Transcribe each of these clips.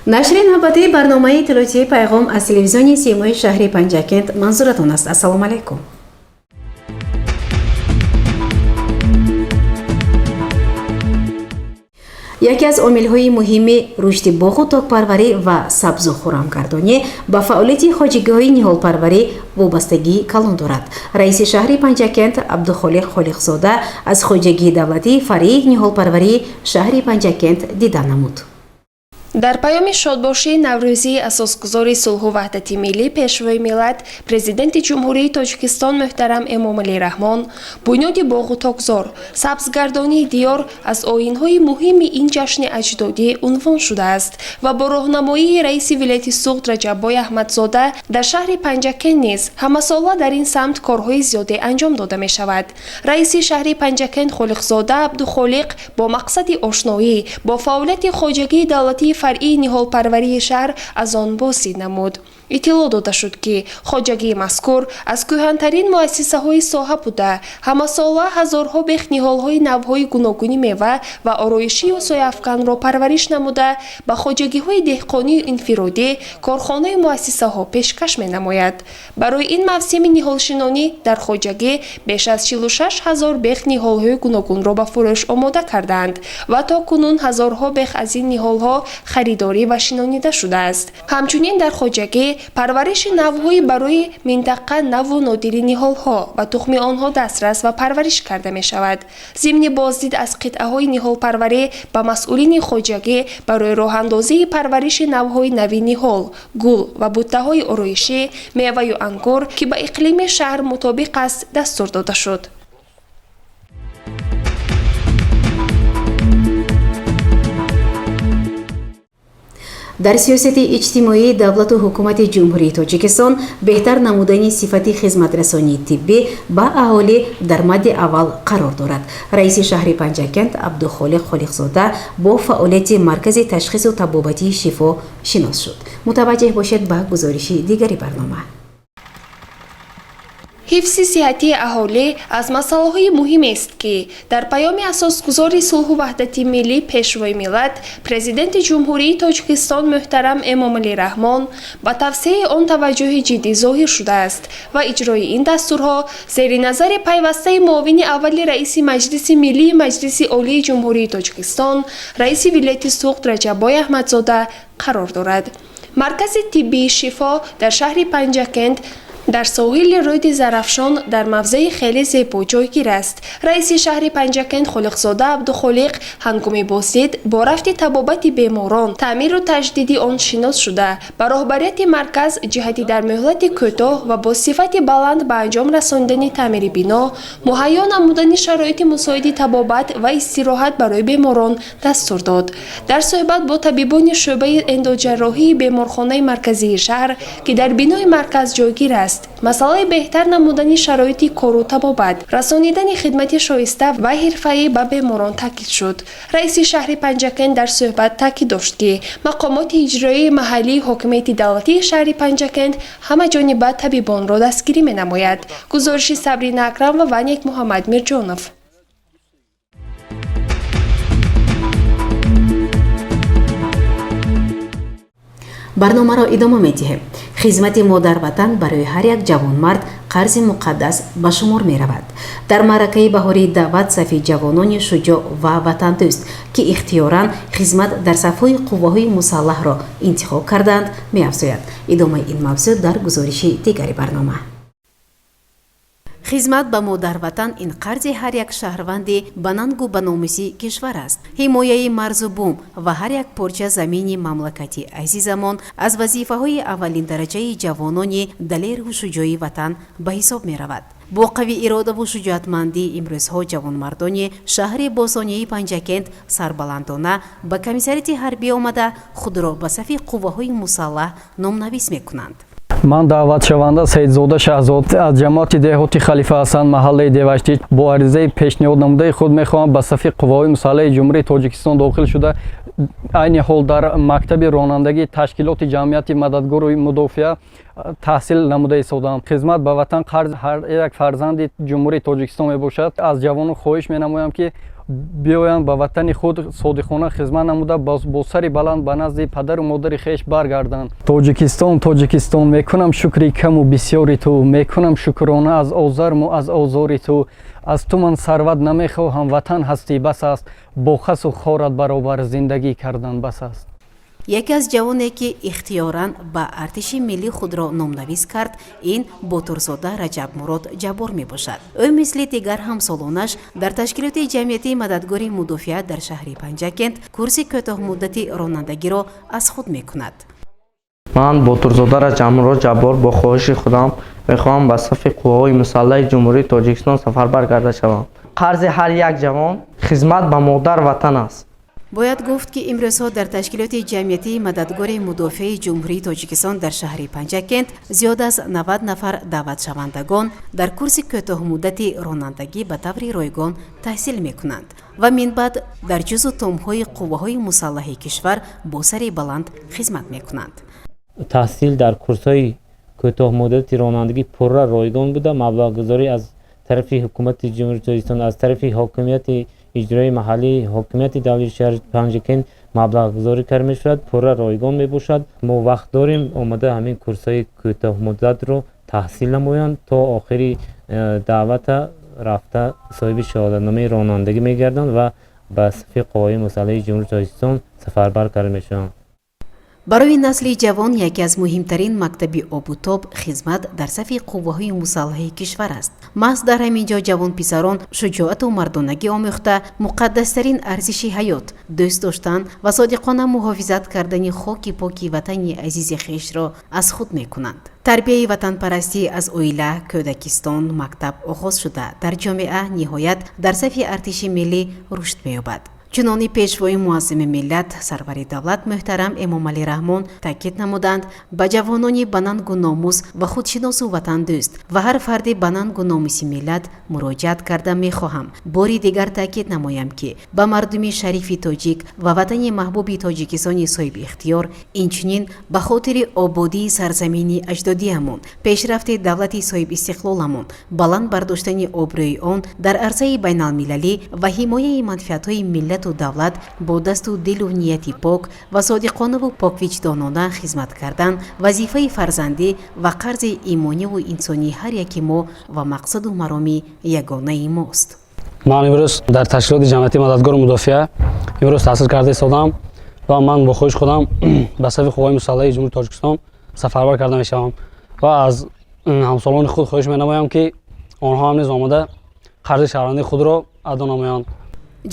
Нашри навбатии барномаи иттилоотии «Пайғом» аз телевизиони Симои шаҳри Панҷакент манзуратон аст. Ассалому алайкум. Яке аз омилҳои муҳими рушди боғу токпарварӣ ва сабзу хуррамгардонӣ ба фаъолияти хоҷагиҳои ниҳолпарварӣ вобастагии калон дорад. Раиси шаҳри Панҷакент Абдухолиқ Холиқзода аз хоҷагии давлатии фаръии ниҳолпарварии шаҳри Панҷакент дида намуд. Дар паёми шодбошии наврӯзии асосгузори сулҳу ваҳдати миллӣ, Пешвои миллат, Президенти Ҷумҳурии Тоҷикистон муҳтарам Эмомалӣ Раҳмон, бунёди боғу токзор, сабзгардонии диёр аз оинҳои муҳими ин ҷашни аҷдодӣ унвон шудааст ва бо роҳнамоии раиси вилояти Суғд Раҷаббой Аҳмадзода дар шаҳри Панҷакент низ ҳамасола дар ин самт корҳои зиёде анҷом дода мешавад. Раиси шаҳри Панҷакент Холиқзода Абдухолиқ бо мақсади ошноӣ бо фаъолияти хоҷагии давлатии фаръии ниҳолпарварии шаҳр аз он боздид намуд. Иттилоъ дода шуд, ки хоҷагии мазкур аз кӯҳантарин муассисаҳои соҳа буда, ҳамасола ҳазорҳо бех ниҳолҳои навъҳои гуногуни мева ва ороишию сояафканро парвариш намуда, ба хоҷагиҳои деҳқонию инфиродӣ, корхонаю муассисаҳо пешкаш менамояд. Барои ин мавсими ниҳолшинонӣ дар хоҷагӣ беш аз 46 ҳазор бех ниҳолҳои гуногунро ба фурӯш омода кардаанд ва то кунун ҳазорҳо бех аз ин ниҳолҳо харидорӣ ва шинонида шудааст. Ҳамчунин дар хоҷагӣ парвариши навъҳои барои минтақа наву нодири ниҳолҳо ва тухми онҳо дастрас ва парвариш карда мешавад. Зимни боздид аз қитъаҳои ниҳолпарварӣ ба масъулини хоҷагӣ барои роҳандозии парвариши навъҳои нави ниҳол, гул ва буттаҳои ороишӣ, меваю ангур, ки ба иқлими шаҳр мутобиқ аст, дастур дода шуд. Дар сиёсати иҷтимоии давлату ҳукумати Ҷумҳурии Тоҷикистон беҳтар намудани сифати хизматрасонии тиббӣ ба аҳолӣ дар мадди аввал қарор дорад. Раиси шаҳри Панҷакент Абдухолиқ Холиқзода бо фаъолияти маркази ташхису табобатии «Шифо» шинос шуд. Мутаваҷҷеҳ бошед ба гузориши дигари барнома. Ҳифзи сиҳатии аҳолӣ аз масъалаҳои муҳимест, ки дар паёми асосгузори сулҳу ваҳдати миллӣ, Пешвои миллат, Президенти Ҷумҳурии Тоҷикистон муҳтарам Эмомалӣ Раҳмон ба тавсеаи он таваҷҷӯҳи ҷиддӣ зоҳир шудааст ва иҷрои ин дастурҳо зери назари пайвастаи муовини аввали раиси Маҷлиси Миллии Маҷлиси Олии Ҷумҳурии Тоҷикистон, раиси вилояти Суғд Раҷаббой Аҳмадзода қарор дорад. Маркази тиббии «Шифо» дар шаҳри Панҷакент дар соҳили рӯди Зарафшон дар мавзеи хеле зебо ҷойгир аст. Раиси шаҳри Панҷакент Холиқзода Абдухолиқ ҳангоми боздид бо рафти табобати беморон, таъмиру таҷдиди он шинос шуда, ба роҳбарияти марказ ҷиҳати дар муҳлати кӯтоҳ ва бо сифати баланд ба анҷом расонидани таъмири бино, муҳайё намудани шароити мусоиди табобат ва истироҳат барои беморон дастур дод. Дар суҳбат бо табибони шӯъбаи эндоҷарроҳии беморхонаи марказии шаҳр, ки дар бинои марказ ҷойгир аст, масъалаи беҳтар намудани шароити кору табобат, расонидани хидмати шоиста ва ҳирфаӣ ба беморон таъкид шуд. Раиси шаҳри Панҷакент дар суҳбат таъкид дошт, ки мақомоти иҷроии маҳаллии ҳокимияти давлатии шаҳри Панҷакент ҳамаҷониба табибонро дастгирӣ менамояд. Гузориши Сабрина Акрамова ва Некмуҳаммад Мирҷонов. Барномаро идома медиҳем. Хизмати модарватан барои ҳар як ҷавонмард қарзи муқаддас ба шумор меравад. Дар маъракаи баҳории даъват сафи ҷавонони шуҷоъ ва ватандӯст, ки ихтиёран хизмат дар сафҳои қувваҳои мусаллаҳро интихоб кардаанд, меафзояд. Идомаи ин мавзӯъ дар гузориши дигари барнома. Хизмат ба модарватан ин қарзи ҳар як шаҳрванди ба нангу ба номуси кишвар аст. Ҳимояи марзу бум ва ҳар як порча замини мамлакати азизамон аз вазифаҳои аввалиндараҷаи ҷавонони далеру шуҷои ватан ба ҳисоб меравад. Бо қави иродаву шуҷоатмандӣ имрӯзҳо ҷавонмардони шаҳри босонии Панҷакент сарбаландона ба комиссариати ҳарбӣ омада, худро ба сафи қувваҳои мусаллаҳ номнавис мекунанд. Ман даъватшаванда Саидзода Шаҳзод аз ҷамоати деҳоти Халифа Ҳасан, маҳаллаи Деваштич, бо аризаи пешниҳод намудаи худ мехоҳам ба сафи қувваҳои мусаллаҳи Ҷумҳурии Тоҷикистон дохил шуда, айни ҳол дар мактаби ронандагии ташкилоти ҷамъияти мададгору мудофиа таҳсил намуда истодаам. Хизмат ба ватан қарзи ҳар як фарзанди Ҷумҳурии Тоҷикистон мебошад. Аз ҷавонон хоҳиш менамоям, ки Биёянд, ба ватани худ содиқона хизмат намуда, бо сари баланд ба назди падару модари хеш баргарданд. Тоҷикистон, Тоҷикистон, мекунам шукри каму бисёри ту, мекунам шукрона аз озарму аз озори ту. Аз ту ман сарват намехоҳам, ватан ҳастӣ бас аст, бо хасу хорат баробар зиндагӣ кардан бас аст. Яке аз ҷавоне, ки ихтиёран ба артиши миллӣ худро номнавис кард, ин Ботурзода Раҷабмурод Ҷаббор мебошад. Ӯ мисли дигар ҳамсолонаш дар ташкилоти ҷамъиятии мададгори мудофиа дар шаҳри Панҷакент курси кӯтоҳмуддати ронандагиро аз худ мекунад. Ман, Ботурзода Раҷабмурод Ҷаббор, бо хоҳиши худам мехоҳам ба сафи қувваҳои мусаллаҳи Ҷумҳурии Тоҷикистон сафарбар карда шавам. Қарзи ҳар як ҷавон хизмат ба модар ватан аст. Бояд гуфт, ки имрӯзҳо дар ташкилоти ҷамъиятии мададгори мудофиаи Ҷумҳурии Тоҷикистон дар шаҳри Панҷакент зиёд аз 90 нафар даъватшавандагон дар курси кӯтоҳмуддати ронандагӣ ба таври ройгон таҳсил мекунанд ва минбаъд дар ҷузу томҳои қувваҳои мусаллаҳи кишвар бо сари баланд хизмат мекунанд. Таҳсил дар курсҳои кӯтоҳмуддати ронандагӣ пурра ройгон буда, маблағгузорӣ аз тарафи ҳукумати Ҷумҳурии Тоҷикистон, аз тарафи ҳокимияти иҷроии маҳаллии ҳокимияти давлати шаҳри Панҷакент маблағгузорӣ карда мешавад, пурра ройгон мебошад. Мо вақт дорем, омада ҳамин курсҳои кӯтоҳмуддатро таҳсил намоянд, то охири даъвата рафта, соҳиби шаҳодатномаи ронандагӣ мегарданд ва ба сафи қувваҳои мусаллаҳи Ҷумҳурии Тоҷикистон сафарбар карда мешаванд. Барои насли ҷавон яке аз муҳимтарин мактаби обутоб хизмат дар сафи қувваҳои мусаллаҳи кишвар аст. Маҳз дар ҳамин ҷо ҷавонписарон шуҷоату мардонагӣ омӯхта, муқаддастарин арзиши ҳаёт, дӯст доштан ва содиқона муҳофизат кардани хоки поки ватани азизи хешро аз худ мекунанд. Тарбияи ватанпарастӣ аз оила, кӯдакистон, мактаб оғоз шуда, дар ҷомеа, ниҳоят дар сафи артиши миллӣ рушд меёбад. Чунони Пешвои муаззами миллат, сарвари давлат муҳтарам Эмомалӣ Раҳмон таъкид намуданд, ба ҷавонони банангу номус ва худшиносу ватандӯст ва ҳар фарди банангу номуси миллат муроҷиат карда мехоҳам бори дигар таъкид намоям, ки ба мардуми шарифи тоҷик ва ватани маҳбуби Тоҷикистони соҳибихтиёр, инчунин ба хотири ободии сарзамини аҷдодиамон, пешрафти давлати соҳибистиқлоламон, баланд бардоштани обрӯи он дар арсаи байналмилалӣ ва ҳимояи манфиатҳои миллату давлат бо дасту дилу нияти пок ва содиқонаву поквиҷдонона хизмат кардан вазифаи фарзандӣ ва қарзи имониву инсонии ҳар яки мо ва мақсаду мароми ягонаи мост. Ман имрӯз дар ташкилоти ҷамъиятии мададгори мудофиа имрӯз таҳсил карда истодам ва ман бо хоҳиши худам ба сафи қувваҳои мусаллаҳи Ҷумҳурии Тоҷикистон сафарбар карда мешавам ва аз ҳамсолони худ хоҳиш менамоям, ки онҳо ҳам низ омада қарзи шаҳрвандии худро адо намоянд.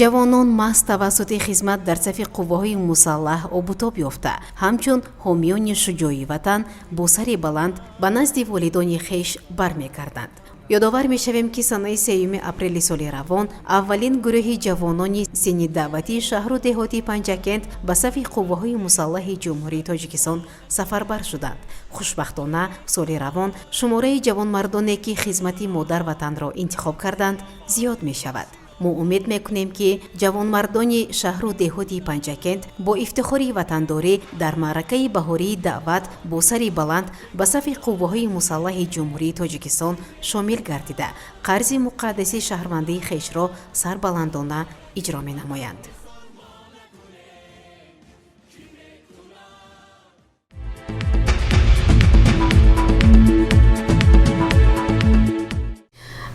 Ҷавонон маҳз тавассути хизмат дар сафи қувваҳои мусаллаҳ обутоб ёфта, ҳамчун ҳомиёни шуҷои ватан бо сари баланд ба назди волидони хеш бармегарданд. Ёдовар мешавем, ки санаи 3 апрели соли равон аввалин гурӯҳи ҷавонони синни даъватии шаҳру деҳоти Панҷакент ба сафи қувваҳои мусаллаҳи Ҷумҳурии Тоҷикистон сафарбар шуданд. Хушбахтона, соли равон шумораи ҷавонмардоне, ки хизмати модар ватанро интихоб карданд, зиёд мешавад. Мо умед мекунем, ки ҷавонмардони шаҳру деҳоти Панҷакент бо ифтихори ватандорӣ дар маъракаи баҳории даъват бо сари баланд ба сафи қувваҳои мусаллаҳи Ҷумҳурии Тоҷикистон шомил гардида, қарзи муқаддаси шаҳрвандии хешро сарбаландона иҷро менамоянд.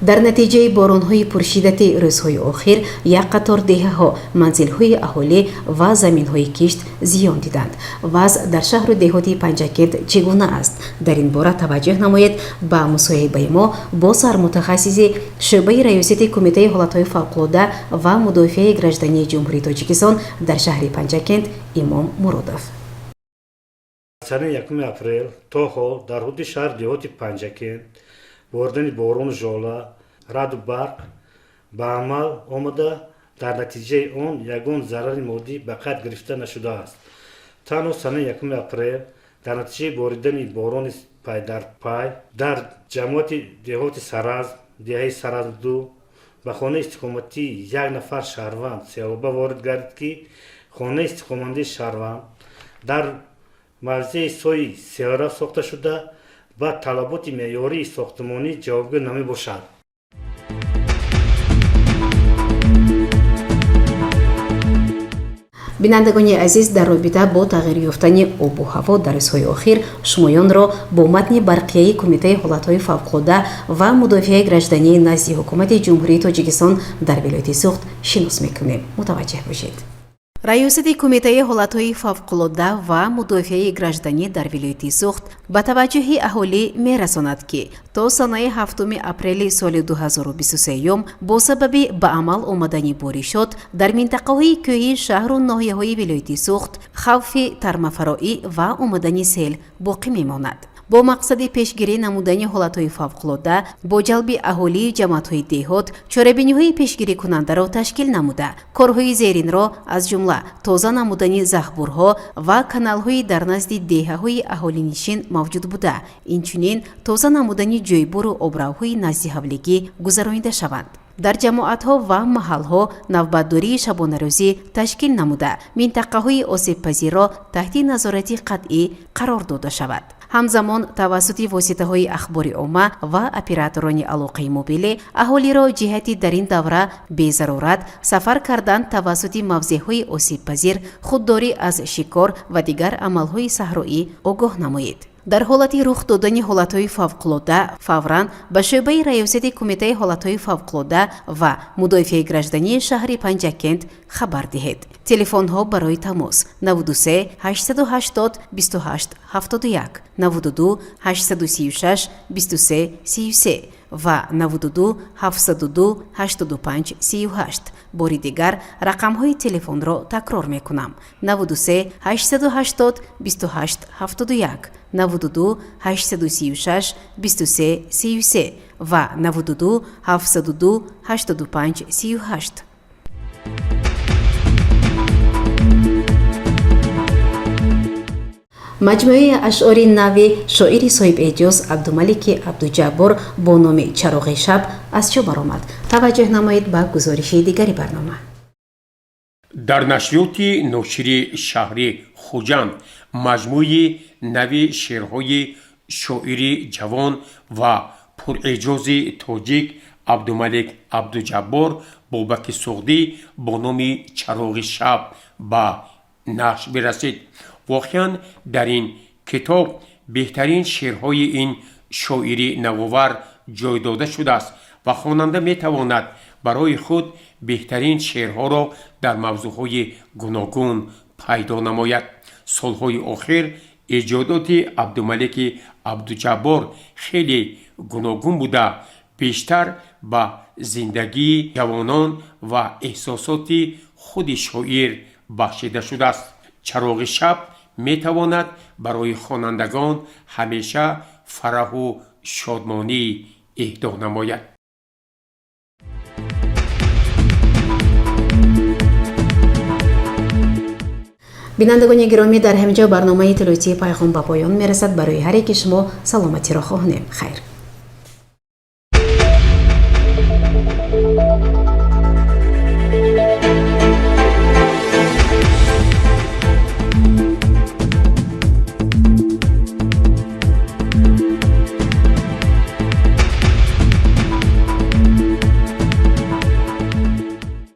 Дар натиҷаи боронҳои пуршиддати рӯзҳои охир як қатор деҳаҳо, манзилҳои аҳолӣ ва заминҳои кишт зиён диданд. Вазъ дар шаҳру деҳоти Панҷакент чӣ гуна аст? Дар ин бора таваҷҷӯҳ намоед ба мусоҳибаи мо бо сармутахассиси шӯъбаи раёсати Кумитаи ҳолатҳои фавқулода ва мудофиаи граждании Ҷумҳурии Тоҷикистон дар шаҳри Панҷакент Имом Муродов. Санаи 1 апрел то ҳол дар ҳудуди шаҳр деҳоти Панҷакент боридани борону жола, раъду барқ ба амал омада, дар натиҷаи он ягон зарари моддӣ ба қайд гирифта нашудааст. Танҳо санаи 1 апрел дар натиҷаи боридани борони пайдарпай дар ҷамоати деҳоти Саразм, деҳаи Саразм ду, ба хонаи истиқоматии як нафар шаҳрванд селоба ворид гардид, ки хонаи истиқоматии шаҳрванд дар мавзеи сои селрав сохта шуда, ба талаботи меъёрии сохтмонӣ ҷавобгӯ намебошад. Бинандагони азиз, дар робита бо тағйир ёфтани обу ҳаво дар рӯзҳои охир шумоёнро бо матни барқияи Кумитаи ҳолатҳои фавқулода ва мудофиаи граждании назди Ҳукумати Ҷумҳурии Тоҷикистон дар вилояти Суғд шинос мекунем. Мутаваҷҷеҳ бошед. Раёсати Кумитаи ҳолатҳои фавқулода ва мудофиаи гражданӣ дар вилояти Суғд ба таваҷҷӯҳи аҳолӣ мерасонад, ки то санаи 7 апрели соли 2023 бо сабаби ба амал омадани боришот дар минтақаҳои кӯҳии шаҳру ноҳияҳои вилояти Суғд хавфи тармафароӣ ва омадани сел боқӣ мемонад. Бо мақсади пешгирӣ намудани ҳолатҳои фавқулода бо ҷалби аҳолии ҷамоатҳои деҳот чорабиниҳои пешгирикунандаро ташкил намуда, корҳои зеринро, аз ҷумла тоза намудани захбурҳо ва каналҳои дар назди деҳаҳои аҳолинишин мавҷуд буда, инчунин тоза намудани ҷойбуру обравҳои назди ҳавлигӣ гузаронида шаванд. Дар ҷамоатҳо ва маҳалҳо навбатдории шабонарӯзӣ ташкил намуда, минтақаҳои осебпазирро таҳти назорати қатъӣ қарор дода шавад. Ҳамзамон тавассути воситаҳои ахбори омма ва операторони алоқаи мобилӣ аҳолиро ҷиҳати дар ин давра безарурат сафар кардан тавассути мавзеъҳои осебпазир, худдорӣ аз шикор ва дигар амалҳои саҳроӣ огоҳ намоед. Дар ҳолати рух додани ҳолатҳои фавқулода фавран ба шӯъбаи Раёсати Кумитаи ҳолатҳои фавқулода ва мудофиаи граждании шаҳри Панҷакент хабар диҳед. Телефонҳо барои тамос: 93 880 28 71, 92 836 23 33 ва 92 702 85 38. Бори дигар рақамҳои телефонро такрор мекунам: 93 880 28 71, 92 836 23 33 ва 92 702 85 38. Маҷмӯаи ашъори нави шоири соҳибэъҷоз Абдумалики Абдуҷаббор бо номи «Чароғи шаб» аз чо баромад. Таваҷҷӯҳ намоед ба гузориши дигари барнома. Дар нашриёти ношири шаҳри Хуҷанд маҷмӯи нави шеърҳои шоири ҷавон ва пурэъҷози тоҷик Абдумалик Абдуҷаббор Бобаки Суғдӣ бо номи «Чароғи шаб» ба нашр бирасид. Воқеан, дар ин китоб беҳтарин шеърҳои ин шоири навовар ҷой дода шудааст ва хонанда метавонад барои худ беҳтарин шеърҳоро дар мавзӯъҳои гуногун пайдо намояд. Солҳои охир эҷодоти Абдумалики Абдуҷаббор хеле гуногун буда, бештар ба зиндагии ҷавонон ва эҳсосоти худи шоир бахшида шудааст. «Чароғи шаб» метавонад барои хонандагон ҳамеша фараҳу шодмонӣ эҳдо намояд. Бинандагони гиромӣ, дар ҳамин ҷо барномаи иттилоотии «Пайғом» ба поён мерасад. Барои ҳар яки шумо саломатиро хоҳонем. Хайр.